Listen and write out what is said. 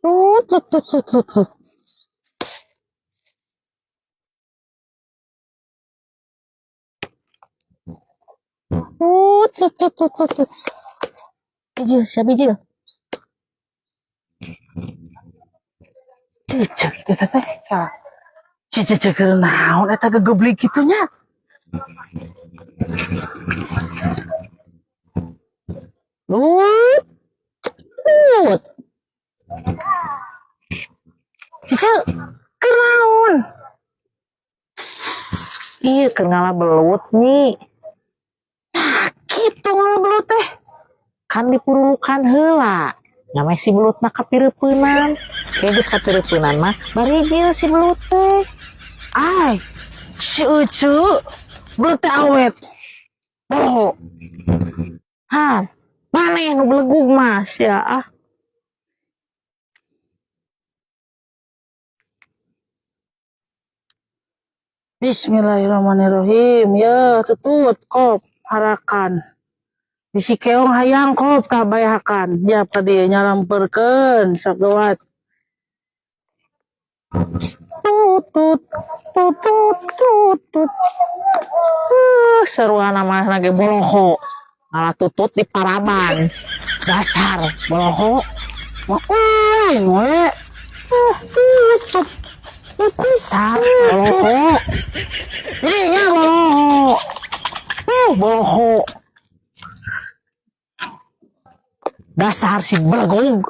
Tut tut tut tut tut tut. Tut tut tut tut tut tut. Bijil, siap bijil. Cicek eta teh. Cicek keur naon eta gegeblig kitu nya? Tut. Tut. Cicek, keur naon? Iya, keur ngala belut nih. Nah, kitu ngala belut teh. Kan dipurulukan heula. Namanya si belut mah kapireupeunnan. Kayak geus kapireupeunnan mah barijil si belut teh. Ai, si Ucu, belut teh awet. Oh. Han, maneh nu belegug mas ya ah. Bismillahirrahmanirrahim. Ya, tutut kop harakan. Bisi keong hayang kop tah bayahakan. Ya ka dieu nyalamperkeun sok gawat. Tut tut tut tut tut tut. Seruan mah lagi boloho. Ngalah tutut di paraban. Dasar boloho. Mah euy we. Tut tut. Dasar boloho. Ini nya boloho. Boloho. Dasar si belegug.